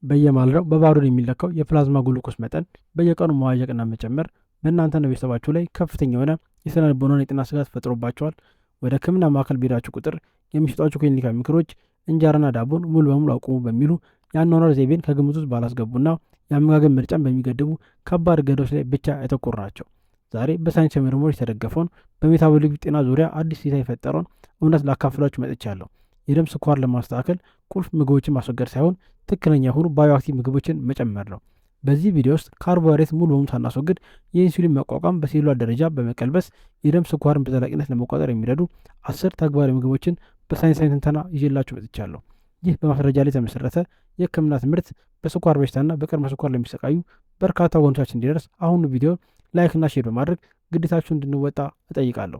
በየማለዳው በባዶ ሆድ የሚለካው የፕላዝማ ግሉኮስ መጠን በየቀኑ መዋዠቅና መጨመር በእናንተና ቤተሰባችሁ ላይ ከፍተኛ የሆነ የስነ ልቦናና የጤና ስጋት ፈጥሮባቸዋል። ወደ ሕክምና ማዕከል በሄዳችሁ ቁጥር የሚሰጧችሁ ክሊኒካዊ ምክሮች እንጀራና ዳቦን ሙሉ በሙሉ አቁሙ በሚሉ የአኗኗር ዘይቤን ከግምት ውስጥ ባላስገቡና የአመጋገብ ምርጫን በሚገድቡ ከባድ እገዳዎች ላይ ብቻ ያተኮሩ ናቸው። ዛሬ በሳይንሳዊ ምርምሮች የተደገፈውን በ metabolic ጤና ዙሪያ አዲስ እይታ የፈጠረውን እውነት ላካፍላችሁ መጥቻለሁ። የደም ስኳር ለማስተካከል ቁልፍ ምግቦችን ማስወገድ ሳይሆን ትክክለኛ የሆኑ bioactive ምግቦችን መጨመር ነው። በዚህ ቪዲዮ ውስጥ ካርቦሃይድሬት ሙሉ በሙሉ ሳናስወግድ የኢንሱሊን መቋቋም በ cellular ደረጃ በመቀልበስ የደም ስኳርን በዘላቂነት ለመቆጣጠር የሚረዱ 10 ተግባራዊ ምግቦችን በሳይንሳዊ ትንተና ይዤላችሁ መጥቻለሁ። ይህ በማስረጃ ላይ የተመሰረተ የሕክምና ትምህርት በስኳር በሽታና በቅድመ ስኳር ለሚሰቃዩ በርካታ ወገኖቻችን እንዲደርስ አሁኑ ቪዲዮ like ና share በማድረግ ግዴታችሁን እንድንወጣ እጠይቃለሁ።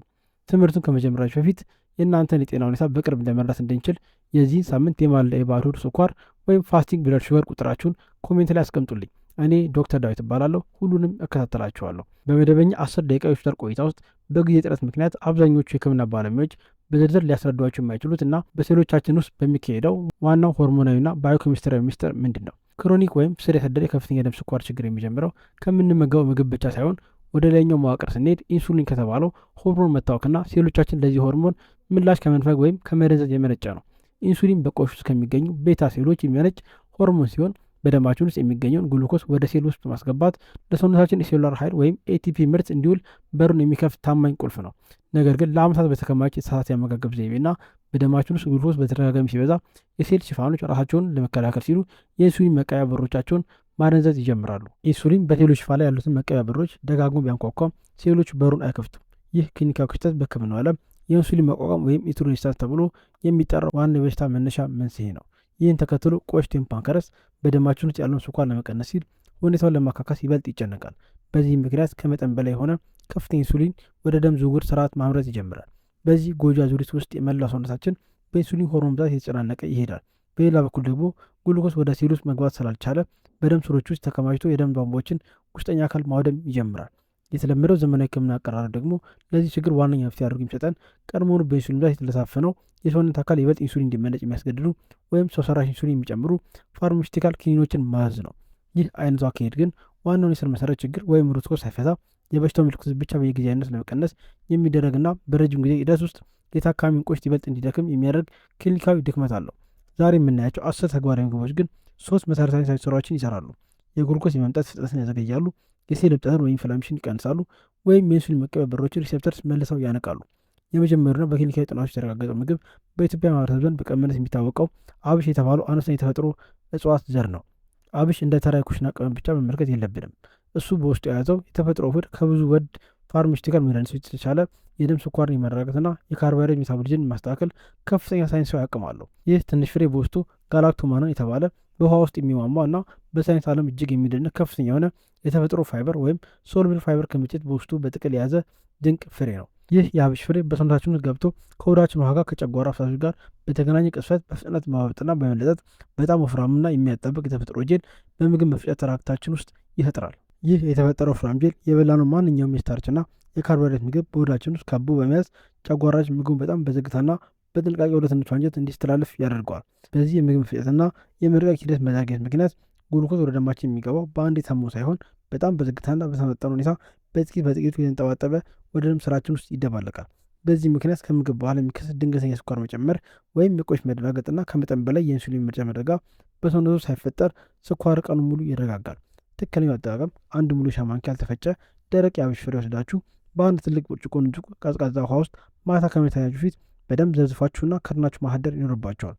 ትምህርቱን ከመጀመራችሁ በፊት የእናንተን የጤና ሁኔታ በቅርብ ለመረዳት እንድንችል የዚህን ሳምንት የማለዳ የባዶ ሆድ ስኳር ወይም fasting blood sugar ቁጥራችሁን comment ላይ አስቀምጡልኝ። እኔ ዶክተር ዳዊት እባላለሁ። ሁሉንም እከታተላችኋለሁ። በመደበኛ 10 ደቂቃ የሆስፒታል ቆይታ ውስጥ በጊዜ እጥረት ምክንያት አብዛኞቹ የሕክምና ባለሙያዎች በዝርዝር ሊያስረዷቸው የማይችሉት እና በሴሎቻችን ውስጥ በሚካሄደው ዋናው ሆርሞናዊና ባዮኬሚስትሪያዊ ሚስጥር ምንድን ነው? Chronic ወይም ስር የሰደደ የከፍተኛ ደም ስኳር ችግር የሚጀምረው ከምንመገበው ምግብ ብቻ ሳይሆን ወደ ላይኛው መዋቅር ስንሄድ ኢንሱሊን ከተባለው ሆርሞን መታወክና ሴሎቻችን ለዚህ ሆርሞን ምላሽ ከመንፈግ ወይም ከመደንዘዝ የመነጨ ነው። ኢንሱሊን በቆሽ ውስጥ ከሚገኙ beta ሴሎች የሚመነጭ ሆርሞን ሲሆን በደማችን ውስጥ የሚገኘውን ግሉኮስ ወደ ሴል ውስጥ በማስገባት ለሰውነታችን የ cellular ኃይል ወይም ATP ምርት እንዲውል በሩን የሚከፍት ታማኝ ቁልፍ ነው። ነገር ግን ለዓመታት በተከማቸ የተሳሳተ የአመጋገብ ዘይቤና በደማችን ውስጥ ግሉኮስ በተደጋጋሚ ሲበዛ የሴል ሽፋኖች ራሳቸውን ለመከላከል ሲሉ የኢንሱሊን መቀበያ በሮቻቸውን ማደንዘዝ ይጀምራሉ። ኢንሱሊን በሴሎች ሽፋን ላይ ያሉትን መቀበያ በሮች ደጋግሞ ቢያንኳኳም ሴሎች በሩን አይከፍቱም። ይህ ክሊኒካዊ ክስተት በሕክምናው ዓለም የኢንሱሊን መቋቋም ወይም insulin resistance ተብሎ የሚጠራው ዋና የበሽታ መነሻ መንስኤ ነው። ይህን ተከትሎ ቆሽት ወይም pancreas በደማችን ውስጥ ያለውን ስኳር ለመቀነስ ሲል ሁኔታውን ለማካካስ ይበልጥ ይጨነቃል። በዚህም ምክንያት ከመጠን በላይ የሆነ ከፍተኛ ኢንሱሊን ወደ ደም ዝውውር ስርዓት ማምረት ይጀምራል። በዚህ ጎጂ አዙሪት ውስጥ የመላው ሰውነታችን በኢንሱሊን ሆርሞን ብዛት የተጨናነቀ ይሄዳል። በሌላ በኩል ደግሞ ግሉኮስ ወደ ሴል ውስጥ መግባት ስላልቻለ በደም ስሮች ውስጥ ተከማችቶ የደም ቧንቧዎችን ውስጠኛ አካል ማውደም ይጀምራል። የተለመደው ዘመናዊ ሕክምና አቀራረብ ደግሞ ለዚህ ችግር ዋነኛ መፍትሄ አድርጎ የሚሰጠን ቀድሞውኑ በኢንሱሊን ብዛት የተለሳፈነው የሰውነት አካል ይበልጥ ኢንሱሊን እንዲመነጭ የሚያስገድዱ ወይም ሰው ሰራሽ ኢንሱሊን የሚጨምሩ pharmaceutical ክኒኖችን ማዘዝ ነው። ይህ አይነቱ አካሄድ ግን ዋናውን የስር መሰረት ችግር ወይም root cause ሳይፈታ የበሽታው ምልክቶች ብቻ በየጊዜያዊነት ለመቀነስ የሚደረግና በረጅም ጊዜ ሂደት ውስጥ የታካሚውን ቆሽት ይበልጥ እንዲደክም የሚያደርግ ክሊኒካዊ ድክመት አለው። ዛሬ የምናያቸው 10 ተግባራዊ ምግቦች ግን ሶስት መሰረታዊ ስራዎችን ይሰራሉ። የግሉኮስ የመምጣት ፍጥነትን ያዘገያሉ፣ የሴል እብጠትን ወይም inflammation ይቀንሳሉ፣ ወይም የኢንሱሊን መቀበያ በሮችን receptors መልሰው ያነቃሉ። የመጀመሪያውና በክሊኒካዊ ጥናቶች የተረጋገጠው ምግብ በኢትዮጵያ ማህበረሰብ ዘንድ በቅመምነት የሚታወቀው አብሽ የተባለው አነስተኛ የተፈጥሮ እጽዋት ዘር ነው። አብሽ እንደ ተራ የኩሽና ቅመም ብቻ መመልከት የለብንም። እሱ በውስጡ የያዘው የተፈጥሮ ውህድ ከብዙ ውድ pharmaceutical መድኃኒቶች የተሻለ የደም ስኳርን የማረጋጋትና የካርቦሃይድሬት metabolism ን ማስተካከል ከፍተኛ ሳይንሳዊ አቅም አለው። ይህ ትንሽ ፍሬ በውስጡ galactomannan የተባለ በውሃ ውስጥ የሚሟሟ እና በሳይንስ ዓለም እጅግ የሚደንቅ ከፍተኛ የሆነ የተፈጥሮ ፋይበር ወይም soluble fiber ክምችት በውስጡ በጥቅል የያዘ ድንቅ ፍሬ ነው። ይህ የአብሽ ፍሬ በሰውነታችን ውስጥ ገብቶ ከሆዳችን ውሃ ጋር ከጨጓራ ፈሳሾች ጋር በተገናኘ ቅጽበት በፍጥነት ማበጥና በመለጠጥ በጣም ወፍራምና የሚያጣብቅ የተፈጥሮ ጄል በምግብ መፍጫ tract ኣችን ውስጥ ይፈጥራል። ይህ የተፈጠረው ወፍራም ጄል የበላነው ማንኛውም የ starch ና የካርቦሃይድሬት ምግብ በሆዳችን ውስጥ ከቦ በመያዝ ጨጓራችን ምግቡን በጣም በዝግታና በጥንቃቄ ወደ ትንሿ አንጀት እንዲስተላለፍ ያደርገዋል። በዚህ የምግብ መፍጨትና የመድቀቅ ሂደት መዛግየት ምክንያት ግሉኮስ ወደ ደማችን የሚገባው በአንድ ታሞ ሳይሆን በጣም በዝግታና በተመጠነ ሁኔታ በጥቂት በጥቂቱ የተንጠባጠበ ወደ ደም ስራችን ውስጥ ይደባለቃል። በዚህ ምክንያት ከምግብ በኋላ የሚከሰት ድንገተኛ ስኳር መጨመር ወይም የቆሽት መደናገጥና ከመጠን በላይ የኢንሱሊን ምርጫ መደጋ በሰውነቱ ሳይፈጠር ስኳር ቀኑን ሙሉ ይረጋጋል። ትክክለኛው አጠቃቀም አንድ ሙሉ ሻይ ማንኪያ ያልተፈጨ ደረቅ የአብሽ ፍሬ ወስዳችሁ በአንድ ትልቅ ብርጭቆ ንጹህ ቀዝቃዛ ውሃ ውስጥ ማታ ከመተኛታችሁ በፊት በደንብ ዘፍዝፋችሁና ከድናችሁ ማሳደር ይኖርባችኋል።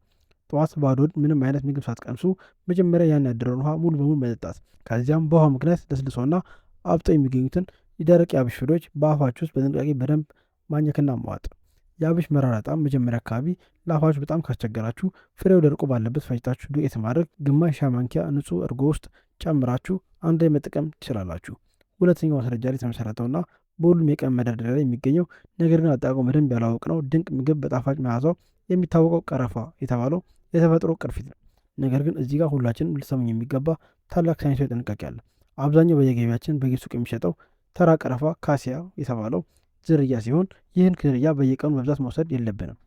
ጠዋት ባዶ ሆድ ምንም አይነት ምግብ ሳትቀምሱ መጀመሪያ ያን ያደረውን ውሃ ሙሉ በሙሉ መጠጣት። ከዚያም በውሃው ምክንያት ለስልሶና አብጠው የሚገኙትን የደረቅ የአብሽ ፍሬዎች በአፋችሁ ውስጥ በጥንቃቄ በደንብ ማኘክና መዋጥ። የአብሽ መራራ ጣዕም መጀመሪያ አካባቢ ለአፋችሁ በጣም ካስቸገራችሁ ፍሬው ደርቆ ባለበት ፈጭታችሁ ዱቄት ማድረግ ግማሽ ሻይ ማንኪያ ንጹህ እርጎ ውስጥ ጨምራችሁ አንድ ላይ መጠቀም ትችላላችሁ። ሁለተኛው ማስረጃ ላይ የተመሰረተውና በሁሉም የቅመም መደርደሪያ ላይ የሚገኘው ነገር ግን አጠቃቀሙ በደንብ ያላወቅነው ድንቅ ምግብ በጣፋጭ መዓዛው የሚታወቀው ቀረፋ የተባለው የተፈጥሮ ቅርፊት ነው። ነገር ግን እዚህ ጋር ሁላችንም ልሰሙኝ የሚገባ ታላቅ ሳይንሳዊ ጥንቃቄ አለ። አብዛኛው በየገበያችን በየሱቅ የሚሸጠው ተራ ቀረፋ cassia የተባለው ዝርያ ሲሆን ይህን ዝርያ በየቀኑ በብዛት መውሰድ የለብንም።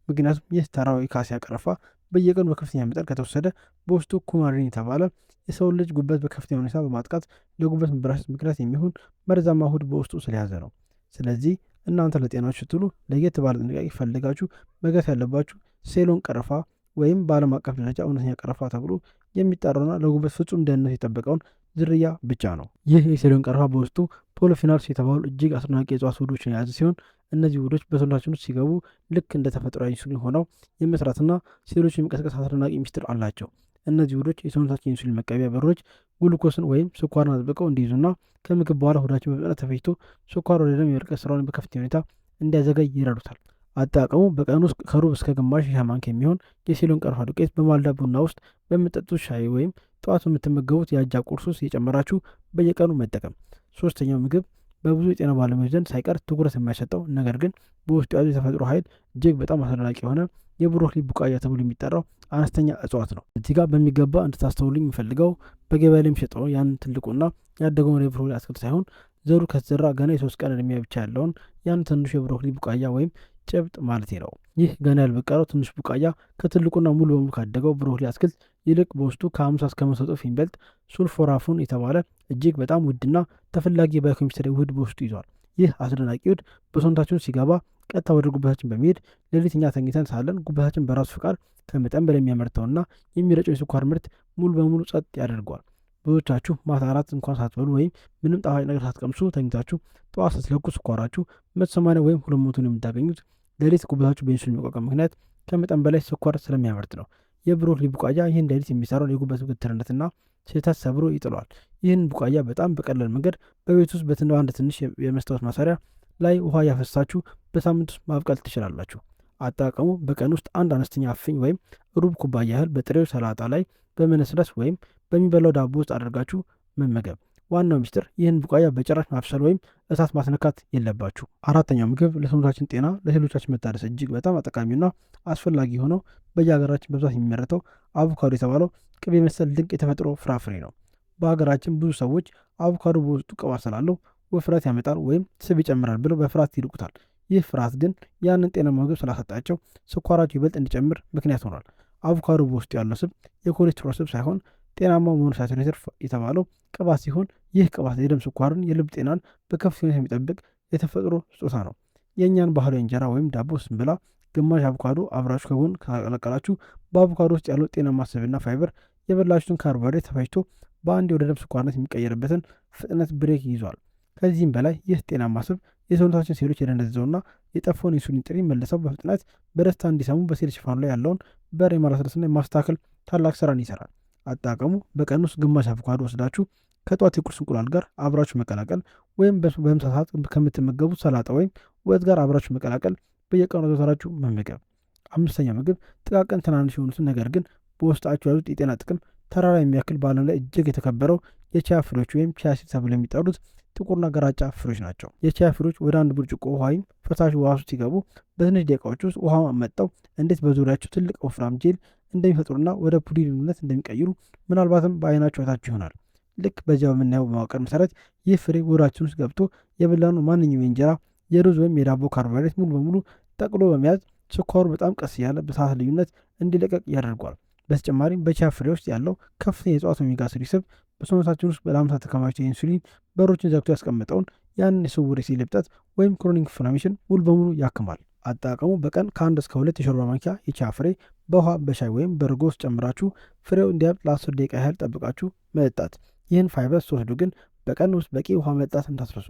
ምክንያቱም ይህ ተራው የ cassia ቀረፋ በየቀኑ በከፍተኛ መጠን ከተወሰደ በውስጡ coumarin የተባለ የሰው ልጅ ጉበት በከፍተኛ ሁኔታ በማጥቃት ለጉበት መበላሸት ምክንያት የሚሆን መርዛማ ውህድ በውስጡ ስለያዘ ነው። ስለዚህ እናንተ ለጤናችሁ ስትሉ ለየት ባለ ጥንቃቄ ፈልጋችሁ መግዛት ያለባችሁ ሴሎን ቀረፋ ወይም በዓለም አቀፍ ደረጃ እውነተኛ ቀረፋ ተብሎ የሚጠራውና ለጉበት ፍጹም ደህንነት የጠበቀውን ዝርያ ብቻ ነው። ይህ የሴሎን ቀረፋ በውስጡ polyphenols የተባሉ እጅግ አስደናቂ የእጽዋት ውህዶችን የያዘ ሲሆን እነዚህ ውህዶች በሰውነታችን ውስጥ ሲገቡ ልክ እንደ ተፈጥሯዊ ኢንሱሊን ሆነው የመስራትና ሴሎች የመቀስቀስ አስደናቂ ሚስጥር አላቸው። እነዚህ ውህዶች የሰውነታችን ኢንሱሊን መቀበያ በሮች ግሉኮስን ወይም ስኳርን አጥብቀው እንዲይዙና ከምግብ በኋላ ሆዳችን በፍጥነት ተፈጭቶ ስኳር ወደ ደም የመልቀቅ ስራውን በከፍተኛ ሁኔታ እንዲያዘገይ ይረዱታል። አጠቃቀሙ በቀን ውስጥ ከሩብ እስከ ግማሽ የሻይ ማንኪያ የሚሆን የሴሎን ቀረፋ ዱቄት በማለዳ ቡና ውስጥ በምትጠጡት ሻይ ወይም ጠዋት በምትመገቡት የአጃ ቁርስ ውስጥ እየጨመራችሁ በየቀኑ መጠቀም። ሶስተኛው ምግብ በብዙ የጤና ባለሙያዎች ዘንድ ሳይቀር ትኩረት የማይሰጠው ነገር ግን በውስጡ ያለው የተፈጥሮ ኃይል እጅግ በጣም አስደናቂ የሆነ የብሮኮሊ ቡቃያ ተብሎ የሚጠራው አነስተኛ እጽዋት ነው። እዚህ ጋር በሚገባ እንድታስተውሉኝ የምፈልገው በገበያ ላይ የሚሸጠው ያን ትልቁና ያደገውን የብሮኮሊ አትክልት ሳይሆን ዘሩ ከተዘራ ገና የ3 ቀን እድሜ ብቻ ያለውን ያን ትንሹ የብሮኮሊ ቡቃያ ወይም ጭብጥ ማለት ነው። ይህ ገና ያልበቀለው ትንሽ ቡቃያ ከትልቁና ሙሉ በሙሉ ካደገው ብሮኮሊ አትክልት ይልቅ በውስጡ ከ50 እስከ 100 እጥፍ የሚበልጥ sulforaphane የተባለ እጅግ በጣም ውድና ተፈላጊ የባዮኬሚስትሪ ውህድ በውስጡ ይዟል። ይህ አስደናቂ ውህድ በሰውነታችን ሲገባ ቀጥታ ወደ ጉበታችን በመሄድ ሌሊት እኛ ተኝተን ሳለን ጉበታችን በራሱ ፍቃድ ከመጠን በላይ የሚያመርተውና የሚረጨው የስኳር ምርት ሙሉ በሙሉ ጸጥ ያደርገዋል። ብዙዎቻችሁ ማታ እራት እንኳን ሳትበሉ ወይም ምንም ጣፋጭ ነገር ሳትቀምሱ ተኝታችሁ ጠዋት ስትለኩ ስኳራችሁ 180 ወይም 200 ነው የምታገኙት። ሌሊት ጉበታችሁ በኢንሱሊን መቋቋም ምክንያት ከመጠን በላይ ስኳር ስለሚያመርት ነው። የብሮኮሊ ቡቃያ ይህን ሌሊት የሚሰራውን የጉበት ግትርነትና ስህተት ሰብሮ ይጥለዋል። ይህን ቡቃያ በጣም በቀላል መንገድ በቤት ውስጥ በአንድ ትንሽ የመስታወት ማሰሪያ ላይ ውሃ ያፈሳችሁ በሳምንት ውስጥ ማብቀል ትችላላችሁ። አጠቃቀሙ በቀን ውስጥ አንድ አነስተኛ አፍኝ ወይም ሩብ ኩባያ ያህል በጥሬው ሰላጣ ላይ በመነስነስ ወይም በሚበላው ዳቦ ውስጥ አድርጋችሁ መመገብ። ዋናው ሚስጥር ይህን ቡቃያ በጭራሽ ማብሰል ወይም እሳት ማስነካት የለባችሁ። አራተኛው ምግብ ለሰውነታችን ጤና፣ ለሴሎቻችን መታደስ እጅግ በጣም ጠቃሚና አስፈላጊ የሆነው በየሀገራችን በብዛት የሚመረተው አቮካዶ የተባለው ቅቤ መሰል ድንቅ የተፈጥሮ ፍራፍሬ ነው። በሀገራችን ብዙ ሰዎች አቮካዶ በውስጡ ቅባት ስላለው ውፍረት ያመጣል ወይም ስብ ይጨምራል ብለው በፍርሃት ይልቁታል። ይህ ፍርሃት ግን ያንን ጤናማ ምግብ ስላሰጣቸው ስኳራቸው ይበልጥ እንዲጨምር ምክንያት ሆኗል። አቮካዶ በውስጡ ያለው ስብ የኮሌስትሮል ስብ ሳይሆን ጤናማው monounsaturated የተባለው ቅባት ሲሆን ይህ ቅባት የደም ስኳርን፣ የልብ ጤናን በከፍተኛ ሁኔታ የሚጠብቅ የተፈጥሮ ስጦታ ነው። የእኛን ባህላዊ እንጀራ ወይም ዳቦ ስንበላ ግማሽ አቮካዶ አብራችሁ ከጎን ካቀላቀላችሁ በአቮካዶ ውስጥ ያለው ጤናማ ስብና ፋይበር የበላችሁትን ካርቦሃይድሬት ተፈጭቶ በአንድ ወደ ደም ስኳርነት የሚቀየርበትን ፍጥነት ብሬክ ይዟል። ከዚህም በላይ ይህ ጤናማ ስብ የሰውነታችን ሴሎች የደነዘዘውና የጠፋውን ኢንሱሊን ጥሪ መልሰው በፍጥነት በደስታ እንዲሰሙ በሴል ሽፋኑ ላይ ያለውን በር የማለስለስና የማስተካከል ታላቅ ስራን ይሰራል። አጠቃቀሙ በቀን ውስጥ ግማሽ አቮካዶ ወስዳችሁ ከጠዋት የቁርስ እንቁላል ጋር አብራችሁ መቀላቀል ወይም በምሳ ሰዓት ከምትመገቡት ሰላጣ ወይም ወጥ ጋር አብራችሁ መቀላቀል በየቀኑ አዘውትራችሁ መመገብ። አምስተኛ ምግብ ጥቃቅን ትናንሽ የሆኑትን ነገር ግን በውስጣቸው ያሉት የጤና ጥቅም ተራራ የሚያክል በዓለም ላይ እጅግ የተከበረው የቺያ ፍሬዎች ወይም chia seed ተብለው የሚጠሩት ጥቁርና ግራጫ ፍሬዎች ናቸው። የቺያ ፍሬዎች ወደ አንድ ብርጭቆ ውሃ ወይም ፈሳሽ ውሃ ውስጥ ሲገቡ በትንሽ ደቂቃዎች ውስጥ ውሃ መጠው እንዴት በዙሪያቸው ትልቅ ወፍራም ጄል እንደሚፈጥሩና ወደ ፑዲንግነት እንደሚቀይሩ ምናልባትም በአይናችሁ አይታችሁ ይሆናል። ልክ በዚያ በምናየው መዋቅር መሰረት ይህ ፍሬ ሆዳችን ውስጥ ገብቶ የበላነው ማንኛውም የእንጀራ፣ የሩዝ ወይም የዳቦ ካርቦሃይድሬት ሙሉ በሙሉ ጠቅሎ በመያዝ ስኳሩ በጣም ቀስ እያለ በሰዓት ልዩነት እንዲለቀቅ ያደርጓል። በተጨማሪም በቺያ ፍሬ ውስጥ ያለው ከፍተኛ የእጽዋት omega three ስብ በሰውነታችን ውስጥ ለዓመታት ተከማችቶ የኢንሱሊን በሮችን ዘግቶ ያስቀመጠውን ያንን የስውር የሴል እብጠት ወይም chronic inflammation ሙሉ በሙሉ ያክማል። አጠቃቀሙ በቀን ከ1 እስከ 2 የሾርባ ማንኪያ የቺያ ፍሬ በውሃ፣ በሻይ ወይም በእርጎ ውስጥ ጨምራችሁ ፍሬው እንዲያብጥ ለ10 ደቂቃ ያህል ጠብቃችሁ መጠጣት። ይህን ፋይበር ስትወስዱ ግን በቀን ውስጥ በቂ ውሃ መጠጣት እንዳትረሱ።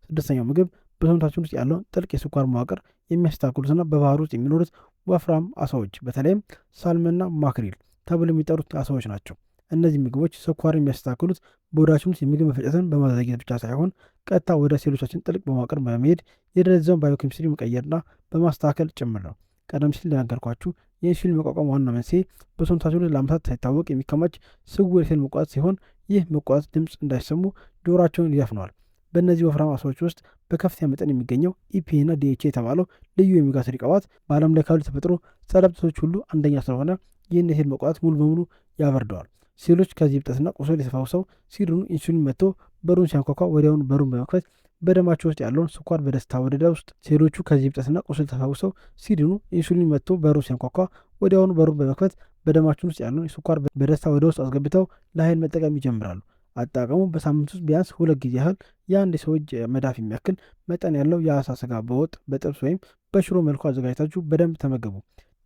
ስድስተኛው ምግብ በሰውነታችን ውስጥ ያለውን ጥልቅ የስኳር መዋቅር የሚያስተካክሉትና በባህር ውስጥ የሚኖሩት ወፍራም አሳዎች በተለይም salmon ና mackerel ተብሎ የሚጠሩት አሳዎች ናቸው። እነዚህ ምግቦች ስኳር የሚያስተካክሉት በሆዳችን ውስጥ የምግብ መፈጨትን በማዘግየት ብቻ ሳይሆን ቀጥታ ወደ ሴሎቻችን ጥልቅ መዋቅር በመሄድ የደነዘዘውን ባዮኬሚስትሪ መቀየርና በማስተካከል ጭምር ነው። ቀደም ሲል እንደነገርኳችሁ የኢንሱሊን መቋቋም ዋና መንስኤ በሰውነታችን ውስጥ ለዓመታት ሳይታወቅ የሚከማች ስውር የሴል መቋረጥ ሲሆን ይህ መቋረጥ ድምፅ እንዳይሰሙ ጆሯቸውን ይደፍነዋል። በእነዚህ ወፍራም አሳዎች ውስጥ በከፍተኛ መጠን የሚገኘው EPA እና DHA የተባለው ልዩ የ omega three ቅባት በዓለም ላይ ካሉ የተፈጥሮ ጸረ እብጠቶች ሁሉ አንደኛ ስለሆነ ይህን የሴል መቋረጥ ሙሉ በሙሉ ያበርደዋል። ሴሎች ከዚህ እብጠትና ቁስል የተፈውሰው ሲድኑ ኢንሱሊን መጥቶ በሩን ሲያንኳኳ ወዲያውኑ በሩን በመክፈት በደማቸው ውስጥ ያለውን ስኳር በደስታ ወደ ደም ውስጥ ሴሎቹ ከዚህ እብጠትና ቁስል ተፈውሰው ሲድኑ ኢንሱሊን መጥቶ በሩን ሲያንኳኳ ወዲያውኑ በሩን በመክፈት በደማችን ውስጥ ያለውን ስኳር በደስታ ወደ ውስጥ አስገብተው ለኃይል መጠቀም ይጀምራሉ። አጠቃቀሙ በሳምንት ውስጥ ቢያንስ 2 ጊዜ ያህል የአንድ ሰው እጅ መዳፍ የሚያክል መጠን ያለው የአሳ ስጋ በወጥ፣ በጥብስ ወይም በሽሮ መልኩ አዘጋጅታችሁ በደንብ ተመገቡ።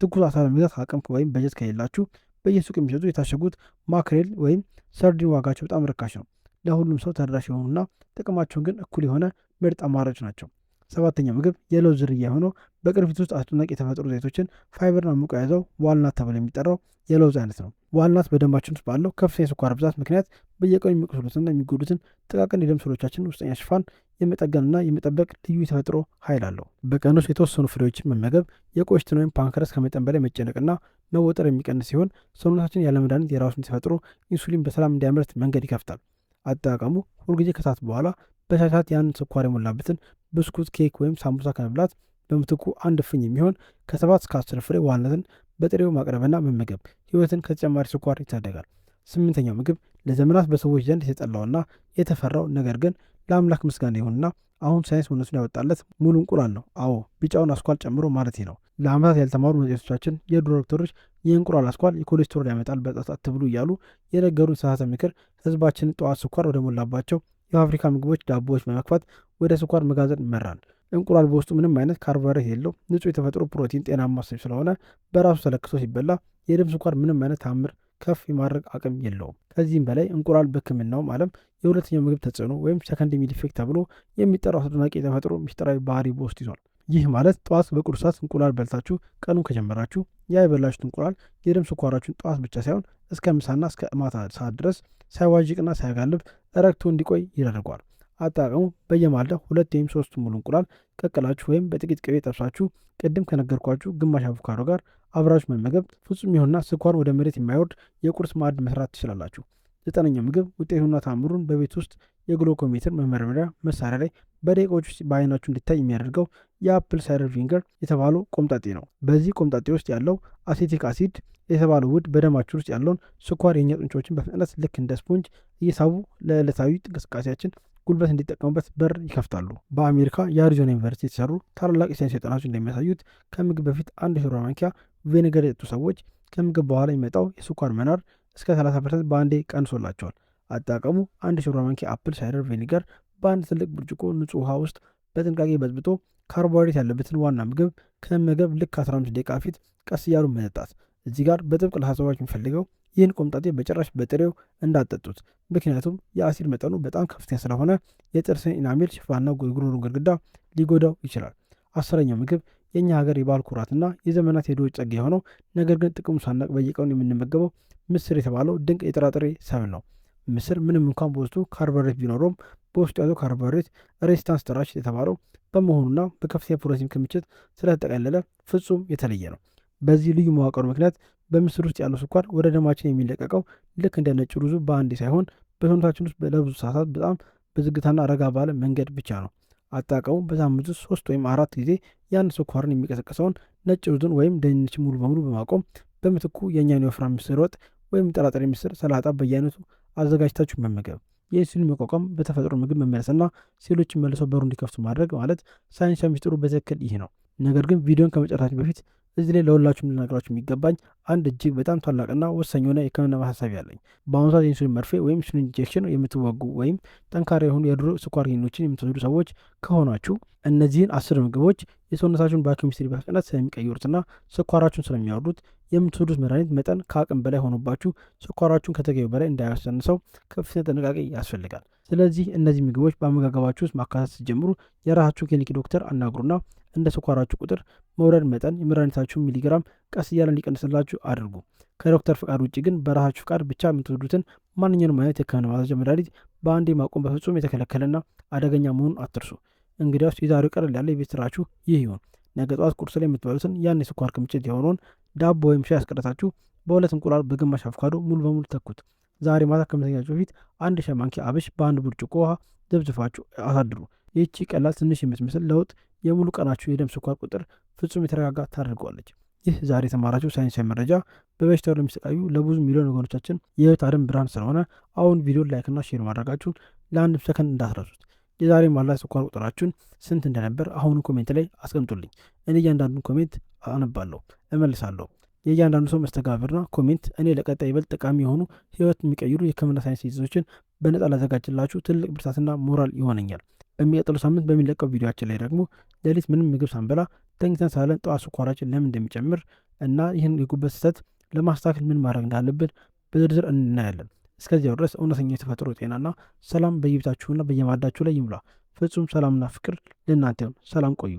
ትኩስ አሳ ለመግዛት አቅም ወይም በጀት ከሌላችሁ በየሱቅ የሚሸጡ የታሸጉት mackerel ወይም ሰርዲን ዋጋቸው በጣም ርካሽ ነው። ለሁሉም ሰው ተደራሽ የሆኑና ጥቅማቸውን ግን እኩል የሆነ ምርጥ አማራጭ ናቸው። ሰባተኛው ምግብ የለውዝ ዝርያ የሆነው በቅርፊት ውስጥ አስደናቂ የተፈጥሮ ዘይቶችን፣ ፋይበርና ሙቅ የያዘው walnut ተብሎ የሚጠራው የለውዝ አይነት ነው። Walnut በደማችን ውስጥ ባለው ከፍተኛ የስኳር ብዛት ምክንያት በየቀኑ የሚቆስሉትና የሚጎዱትን ጥቃቅን የደም ስሮቻችን ውስጠኛ ሽፋን የመጠገንና የመጠበቅ ልዩ የተፈጥሮ ኃይል አለው። በቀን ውስጥ የተወሰኑ ፍሬዎችን መመገብ የቆሽትን ወይም pancreas ከመጠን በላይ መጨነቅና መወጠር የሚቀንስ ሲሆን ሰውነታችን ያለ መድኃኒት የራሱን የተፈጥሮ ኢንሱሊን በሰላም እንዲያመርት መንገድ ይከፍታል። አጠቃቀሙ ሁልጊዜ ከሰዓት በኋላ በሻይ ሰዓት ያን ስኳር የሞላበትን ብስኩት፣ ኬክ ወይም ሳምቡሳ ከመብላት በምትኩ አንድ እፍኝ የሚሆን ከ7 እስከ 10 ፍሬ walnut ን በጥሬው ማቅረብና መመገብ ህይወትን ከተጨማሪ ስኳር ይታደጋል። ስምንተኛው ምግብ ለዘመናት በሰዎች ዘንድ የተጠላውና የተፈራው ነገር ግን ለአምላክ ምስጋና ይሁንና አሁን ሳይንስ እውነቱን ያወጣለት ሙሉ እንቁላል ነው። አዎ፣ ቢጫውን አስኳል ጨምሮ ማለት ነው። ለዓመታት ያልተማሩ መጽሔቶቻችን፣ የድሮ ዶክተሮች የእንቁላል አስኳል የኮሌስትሮል ያመጣል በጣት አትብሉ እያሉ የነገሩን የተሳሳተ ምክር ህዝባችንን ጠዋት ስኳር ወደሞላባቸው የፋብሪካ ምግቦች፣ ዳቦዎች በመግፋት ወደ ስኳር መጋዘን መራን። እንቁላል በውስጡ ምንም አይነት ካርቦሃይድሬት የለው፣ ንጹህ የተፈጥሮ ፕሮቲን፣ ጤናማ ስብ ስለሆነ በራሱ ተለክቶ ሲበላ የደም ስኳር ምንም አይነት ታምር ከፍ የማድረግ አቅም የለውም። ከዚህም በላይ እንቁላል በሕክምናውም ዓለም የሁለተኛው ምግብ ተጽዕኖ ወይም second meal effect ተብሎ የሚጠራው አስደናቂ የተፈጥሮ ምስጢራዊ ባህሪ በውስጡ ይዟል። ይህ ማለት ጠዋት በቁርስ ሰዓት እንቁላል በልታችሁ ቀኑን ከጀመራችሁ ያ የበላችሁት እንቁላል የደም ስኳራችሁን ጠዋት ብቻ ሳይሆን እስከ ምሳና እስከ ማታ ሰዓት ድረስ ሳይዋዥቅና ሳያጋልብ ረግቶ እንዲቆይ ይደረጓል። አጠቃቀሙ በየማለዳው 2 ወይም 3 ሙሉ እንቁላል ቀቅላችሁ ወይም በጥቂት ቅቤ ጠብሳችሁ ቅድም ከነገርኳችሁ ግማሽ አቮካዶ ጋር አብራችሁ መመገብ ፍጹም የሆነና ስኳር ወደ መሬት የማይወርድ የቁርስ ማዕድ መስራት ትችላላችሁ። ዘጠነኛው ምግብ ውጤቱና ታምሩን በቤት ውስጥ የ glucometer መመርመሪያ መሳሪያ ላይ በደቂቃዎች ውስጥ በአይናችሁ እንዲታይ የሚያደርገው የ apple cider vinegar የተባለው ቆምጣጤ ነው። በዚህ ቆምጣጤ ውስጥ ያለው acetic acid የተባለው ውህድ በደማችን ውስጥ ያለውን ስኳር የእኛ ጡንቻዎችን በፍጥነት ልክ እንደ ስፖንጅ እየሳቡ ለዕለታዊ እንቅስቃሴያችን ጉልበት እንዲጠቀሙበት በር ይከፍታሉ። በአሜሪካ የአሪዞና ዩኒቨርሲቲ የተሰሩ ታላላቅ የሳይንስ ጥናቶች እንደሚያሳዩት ከምግብ በፊት አንድ የሾርባ ማንኪያ vinegar የጠጡ ሰዎች ከምግብ በኋላ የሚመጣው የስኳር መናር እስከ 30% በአንዴ ቀንሶላቸዋል። አጠቃቀሙ አንድ የሾርባ ማንኪያ apple cider vinegar በአንድ ትልቅ ብርጭቆ ንጹህ ውሃ ውስጥ በጥንቃቄ በጥብጦ ካርቦሃይድሬት ያለበትን ዋና ምግብ ከመመገብ ልክ 15 ደቂቃ ፊት ቀስ እያሉ መጠጣት። እዚህ ጋር በጥብቅ ላሳስባችሁ የምፈልገው ይህን ቆምጣጤ በጭራሽ በጥሬው እንዳትጠጡት። ምክንያቱም የአሲድ መጠኑ በጣም ከፍተኛ ስለሆነ የጥርስን enamel ሽፋንና የጉሮሮን ግድግዳ ሊጎዳው ይችላል። አስረኛው ምግብ የእኛ ሀገር የባህል ኩራትና የዘመናት የድሆች ጸጋ የሆነው ነገር ግን ጥቅሙ ሳናቅ በየቀኑ የምንመገበው ምስር የተባለው ድንቅ የጥራጥሬ ሰብል ነው። ምስር ምንም እንኳን በውስጡ ካርቦሃይድሬት ቢኖረውም በውስጡ ያለው ካርቦሃይድሬት resistant starch የተባለው በመሆኑና በከፍተኛ ፕሮቲን ክምችት ስለተጠቀለለ ፍጹም የተለየ ነው። በዚህ ልዩ መዋቅሩ ምክንያት በምስር ውስጥ ያለው ስኳር ወደ ደማችን የሚለቀቀው ልክ እንደ ነጭ ሩዙ በአንዴ ሳይሆን በሰውነታችን ውስጥ ለብዙ ሰዓታት በጣም በዝግታና ረጋ ባለ መንገድ ብቻ ነው። አጠቃቀሙ በሳምንት ውስጥ 3 ወይም 4 ጊዜ ያን ስኳርን የሚቀሰቅሰውን ነጭ ሩዝን ወይም ድንች ሙሉ በሙሉ በማቆም በምትኩ የእኛን የወፍራም ምስር ወጥ ወይም ጥራጥሬ ምስር ሰላጣ በየአይነቱ አዘጋጅታችሁ መመገብ። የኢንሱሊን መቋቋም በተፈጥሮ ምግብ መመለስና ሴሎችን መልሰው በሩ እንዲከፍቱ ማድረግ ማለት ሳይንሳዊ ሚስጥሩ በትክክል ይህ ነው። ነገር ግን ቪዲዮን ከመጨረሳችን በፊት እዚህ ላይ ለሁላችሁም ልነግራችሁ የሚገባኝ አንድ እጅግ በጣም ታላቅና ወሳኝ የሆነ የሕክምና ማሳሰቢያ አለኝ። በአሁኑ ሰዓት የኢንሱሊን መርፌ ወይም ኢንሱሊን injection የምትወጉ ወይም ጠንካራ የሆኑ የድሮ ስኳር ኪኒኖችን የምትወስዱ ሰዎች ከሆናችሁ እነዚህን 10 ምግቦች የሰውነታችሁን ባዮኬሚስትሪ በፍጥነት ስለሚቀይሩትና ስኳራችሁን ስለሚያወርዱት የምትወስዱት መድኃኒት መጠን ከአቅም በላይ ሆኖባችሁ ስኳራችሁን ከተገቢው በላይ እንዳያሳንሰው ከፍተኛ ጥንቃቄ ያስፈልጋል። ስለዚህ እነዚህ ምግቦች በአመጋገባችሁ ውስጥ ማካተት ስትጀምሩ የራሳችሁ ክሊኒክ ዶክተር አናግሩና እንደ ስኳራችሁ ቁጥር መውረድ መጠን የመድኃኒታችሁን ሚሊግራም ቀስ እያለ እንዲቀንስላችሁ አድርጉ። ከዶክተር ፍቃድ ውጭ ግን በራሳችሁ ፍቃድ ብቻ የምትወስዱትን ማንኛውንም አይነት የህክምና ማዘዣ መድኃኒት በአንዴ ማቆም በፍጹም የተከለከለና አደገኛ መሆኑን አትርሱ። እንግዲያውስ የዛሬው ቀለል ያለ የቤት ስራችሁ ይህ ይሁን። ነገ ጠዋት ቁርስ ላይ የምትበሉትን ያን የስኳር ክምችት የሆነውን ዳቦ ወይም ሻይ አስቀርታችሁ በሁለት እንቁላል በግማሽ አቮካዶ ሙሉ በሙሉ ተኩት። ዛሬ ማታ ከመተኛታችሁ በፊት አንድ ሻይ ማንኪያ አብሽ በአንድ ብርጭቆ ውሃ ዘፍዝፋችሁ አሳድሩ። ይህቺ ቀላል ትንሽ የምትመስል ለውጥ የሙሉ ቀናችሁ የደም ስኳር ቁጥር ፍጹም የተረጋጋ ታደርገዋለች። ይህ ዛሬ የተማራችሁ ሳይንሳዊ መረጃ በበሽታው ለሚሰቃዩ ለብዙ ሚሊዮን ወገኖቻችን የህይወት አድን ብርሃን ስለሆነ አሁን ቪዲዮ like ና share ማድረጋችሁን ለአንድ ሰከንድ እንዳትረሱት። የዛሬ ማለዳ ስኳር ቁጥራችሁን ስንት እንደነበር አሁኑ comment ላይ አስቀምጡልኝ። እኔ እያንዳንዱን comment አነባለሁ፣ እመልሳለሁ። የእያንዳንዱ ሰው መስተጋብርና comment እኔ ለቀጣይ ይበልጥ ጠቃሚ የሆኑ ህይወት የሚቀይሩ የህክምና ሳይንስ ይዘቶችን በነጻ ላዘጋጅላችሁ ትልቅ ብርታትና ሞራል ይሆነኛል። በሚቀጥለው ሳምንት በሚለቀው ቪዲዮአችን ላይ ደግሞ ሌሊት ምንም ምግብ ሳንበላ ተኝተን ሳለን ጠዋት ስኳራችን ለምን እንደሚጨምር እና ይህን የጉበት ስህተት ለማስተካከል ምን ማድረግ እንዳለብን በዝርዝር እናያለን። እስከዚያው ድረስ እውነተኛ የተፈጥሮ ጤናና ሰላም በየቤታችሁና በየማዕዳችሁ ላይ ይሙላ። ፍጹም ሰላምና ፍቅር ለእናንተ ይሁን። ሰላም ቆዩ።